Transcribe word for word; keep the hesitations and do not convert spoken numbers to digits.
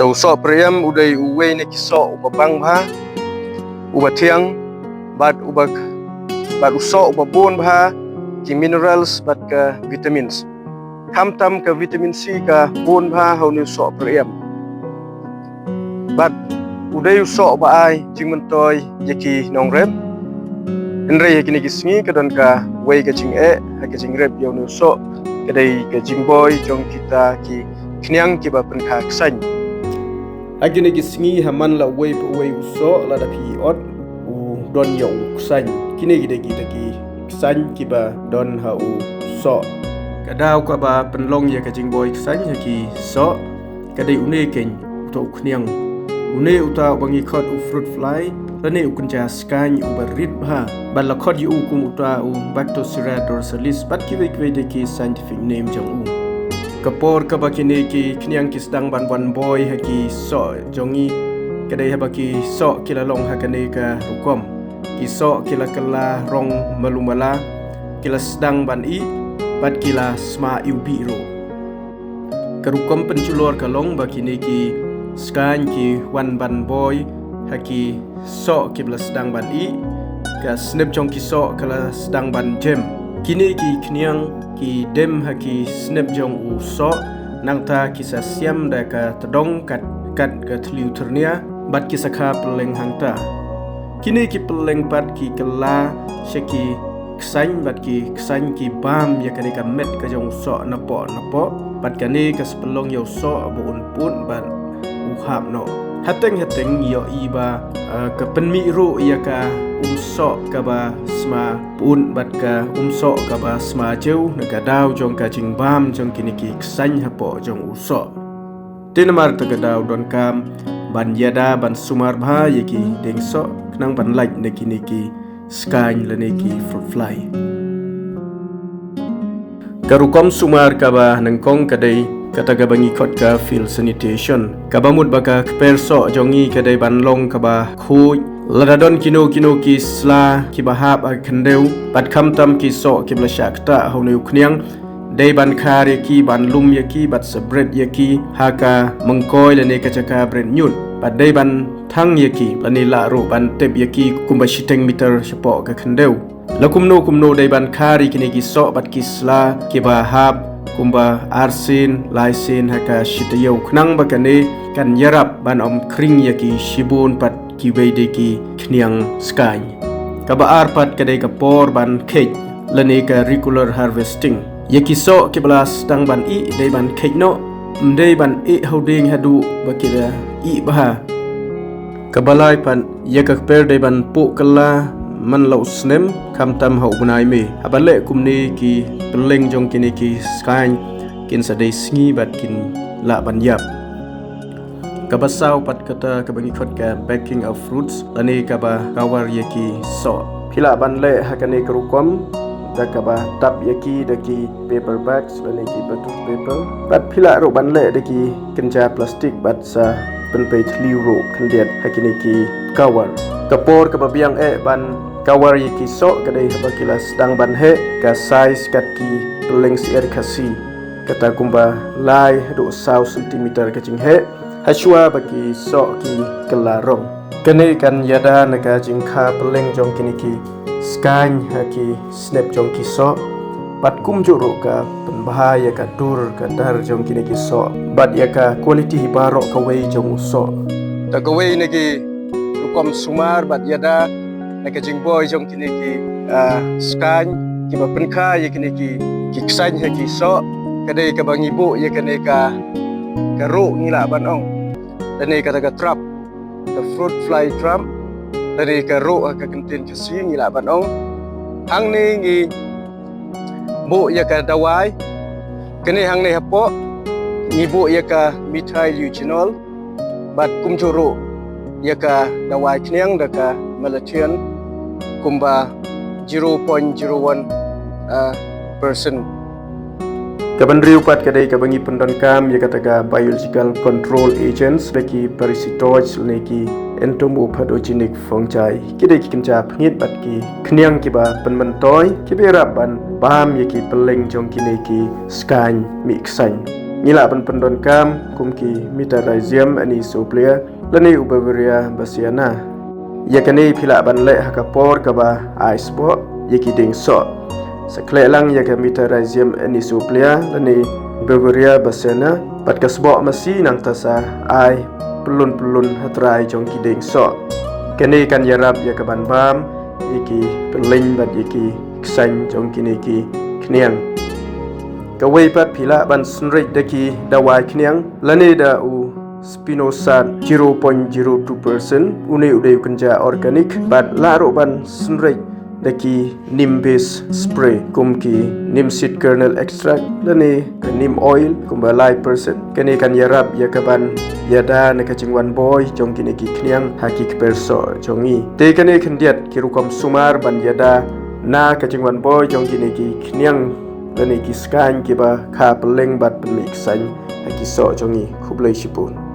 Te u soh pyrem u dei uwei na ki soh uba bang bha, uba thiang, bad uba, bad u soh uba bun bha ki minerals bad ka vitamins. Khamtam ka vitamin C ka bun bha ha une u soh pyrem. Bad u dei u soh uba ai jingmyntoi ïa ki nongrep. Hynrei ha kine ki sngi ka don kawei ka jingeh ha ka jingrep ïa une u soh, ka dei ka jingboi jong kita ki khñiang kiba pynkha ksaiñ. Ha kine ki sngi ha man la uwei pa uwei u soh, lada phi ot, u don ïa u ksaiñ. Kine ki dei kita ki ksaiñ kiba don ha u soh. Ka daw kaba pynlong ïa ka jingboi ksaiñ ha ki soh ka dei une keiñ, uta u khñiang. Une uta uba ngi khot u fruit fly, lane u kynja skaiñ uba rit bha. Bad la khot ïa u kum uta u Bactocera dorsalis bad kiwei kiwei de ki scientific name jong u. Ka por kaba kine ki khñiang ki sdang ban wan boi ha ki soh jong ngi, ka dei haba ki soh ki la long ha kane ka rukom. Ki soh ki la kylla rong malu mala, ki la sdang ban ih, bad ki la sma iwbih ruh. Ka rukom pynjulor ka long ba kine ki skaiñ ki wan ban boi ha ki soh kiba la sdang ban ih, ka snep jong ki soh ka la sdang ban jem. Kine ki khñiang ki dem ha ki snep jong u soh, nangta ki sa siam da ka tdong kat, kat ka thliew thyrnia, bad ki sa kha pylleng hangta. Kine ki pylleng pat ki kylla sha ki ksaiñ bad ki ksaiñ ki bam ïa kane ka met ka jong u soh napoh napoh, bad kane ka sa pynlong ïa u soh ba un pud bad u hap noh. Hateng hateng ïohi ba, eh, ka pynmih ruh ïa ka um soh kaba sma pud bad ka um soh kaba sma jew na ka daw jong ka jingbam jong kine ki ksaiñ hapoh jong u soh. Te namar kata ka daw donkam ban ïada ban sumar bha ïa ki dieng soh khnang ban lait na kine ki skaiñ lane ki fruit fly. Ka rukom sumar kaba nyngkong ka dei kata kaba ngi khot ka field sanitation. Kaba mut ba ka kper soh jong ngi ka dei ban long kaba khuid. Lada don kino kino ki sla kiba hap ha ka khyndew bad khamtam ki soh kiba la shah ktah ha une u khñiang, dei ban khar ïa ki, ban lum ïa ki bad sa bret ïa ki ha ka mynkoi lane ka jaka bret ñiut. Bad dei ban thang ïa ki lane lah ruh ban tep ïa ki kumba shiteng meter shapoh ka khyndew. La kumno kumno dei ban khar ïa kine ki soh bad ki sla kiba hap kumba arsien, laisien ha ka shi taïew khnang ba kane kan ïarap ban ym khring ïa ki shibun pat kiwei de ki khñiang skaiñ. Kaba ar pat ka dei ka por ban kheit lane ka regular harvesting. Ïa ki soh kiba la sdang ban ih dei ban kheit noh, ym dei ban ih hawding haduh ba ki da ih bha. Kaba lai pat, ïa ka kper dei ban puh kylla man la u snem, khamtam ha u bnai May. Haba leh kumne ki pylleng jong kine ki skaiñ kin sa dei sngi bad kin lah ban ïap. Kaba saw pat kata kaba ngi khot ka backing of fruits, lane kaba cover ïa ki soh. Phi lah ban leh ha kane ka rukom da kaba tap ïa ki da ki paper bags lane ki button paper. Bad phi lah ruh ban leh da ki kynja plastik bad sa pynpei thliew ruh khyndiat ha kine ki cover. Ka por kaba biang eh ban cover ïa ki soh ka dei haba ki la sdang ban heh, ka size kat ki pylleng syiar Khasi. Kata kumba lai haduh saw centimeter ka jingheh, hashwa ba ki soh ki kylla rong. Kane kan ïada na ka jingkha pylleng jong kine ki skaiñ ha ki snep jong ki soh. Bad kumjuh ruh ka pynbha ïa ka dur ka dar jong kine ki soh. Bad ïa ka quality baroh kawei jong u soh. Ta kawei na ki rukom sumar bad ïada na ka jingboi jong kine ki, ah, skaiñ kiba pynkha ïa kine ki, ki ksaiñ ha ki soh, ka dei kaba ngi buh ïa kane ka, ka ruh ngi lah ban ong. Lane kata ka trap, ka fruit fly trap, lane ka ruh ha ka kyntien Khasi ngi lah ban ong. Hangne ngi buh ïa ka dawai, kane hangne hapoh ngi buh ïa ka methyl eugenol, bad kumjuh ruh ïa ka dawai khñiang da ka malathion kumba zero point zero one, ah, percent. Ka ba hynriew pat ka dei kaba ngi pyndonkam ïa kata ka biological control agents, da ki parasitoids lane ki entomopathogenic fungi. Ki dei ki kynja pngit bad ki khñiang kiba pynmyntoi kiba ïarap ban bam ïa ki pylleng jong kine ki skaiñ mih ksaiñ. Ngi lah ban pyndonkam kum ki Metarizum anisoplia lane u Beauveria bassiana. Ïa kane phi lah ban leh ha ka por kaba ai sboh ïa ki dieng soh. Sa khleh lang ïa ka Metarizum anisoplia lane Beauveria bassiana, bad ka sboh masi nangta sa ai pyllun pyllun ha trai jong ki dieng soh. Kane kan ïarap ïa ka ban bam ïa ki pyllein bad ïa ki ksain jong kine ki khniang. Kawei pat phi lah ban synreit da ki dawai khniang lane da u spinosad zero point zero two percent, une u dei u kynja organic, bad lah ruh ban synreit da ki neem base spray kum ki neem seed kernel extract lane ka neem oil kumba lai percent. Kane kan ïarap ïa ka ban ïada na ka jingwan boi jong kine ki khniang ha ki kper soh jong ngi. Te kane khyndiat ki rukom sumar ban ïada na ka jingwan boi jong kine ki khniang lane ki skaiñ kiba kha pyllein bad pynmih ksain ha ki soh jong ngi. Khublei shibun.